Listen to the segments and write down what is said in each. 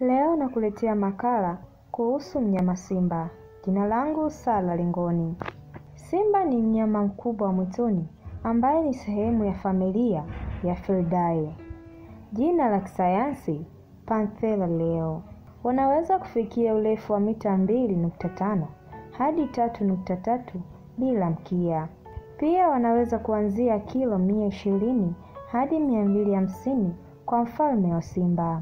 Leo nakuletea makala kuhusu mnyama simba. Jina langu Sala Lingoni. Simba ni mnyama mkubwa wa mwituni ambaye ni sehemu ya familia ya Felidae. Jina la kisayansi Panthera leo. Wanaweza kufikia urefu wa mita 2.5 hadi 3.3 bila mkia. Pia wanaweza kuanzia kilo 120 hadi 250 kwa mfalme wa simba.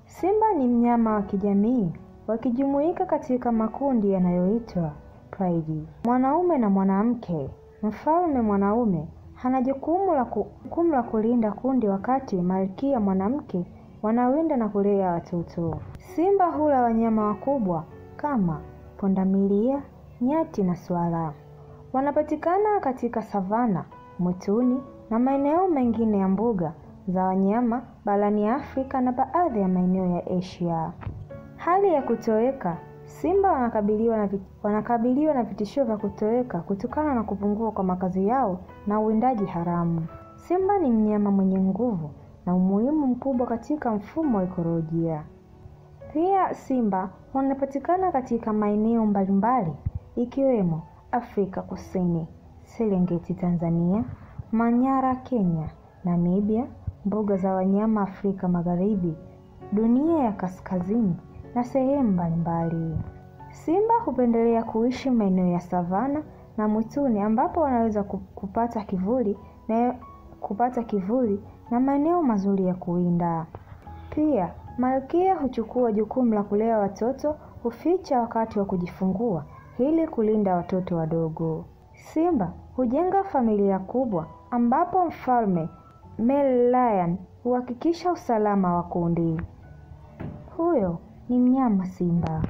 Simba ni mnyama wa kijamii, wakijumuika katika makundi yanayoitwa pride. Mwanaume na mwanamke. Mfalme mwanaume hana jukumu la kulinda kundi, wakati malkia mwanamke wanawinda na kulea watoto. Simba hula wanyama wakubwa kama pundamilia, nyati na swala. Wanapatikana katika savana, mwituni na maeneo mengine ya mbuga za wanyama barani Afrika na baadhi ya maeneo ya Asia. Hali ya kutoweka. Simba wanakabiliwa na vitisho vya kutoweka kutokana na kupungua kwa makazi yao na uwindaji haramu. Simba ni mnyama mwenye nguvu na umuhimu mkubwa katika mfumo wa ekolojia. Pia simba wanapatikana katika maeneo mbalimbali ikiwemo Afrika Kusini, Serengeti Tanzania, Manyara Kenya, Namibia, mbuga za wanyama Afrika Magharibi, dunia ya kaskazini na sehemu mbalimbali. Simba hupendelea kuishi maeneo ya savana na mwituni ambapo wanaweza kupata kivuli na maeneo mazuri ya kuwinda. Pia malkia huchukua jukumu la kulea watoto, huficha wakati wa kujifungua ili kulinda watoto wadogo. Simba hujenga familia kubwa ambapo mfalme male lion huhakikisha usalama wa kundi. Huyo ni mnyama simba.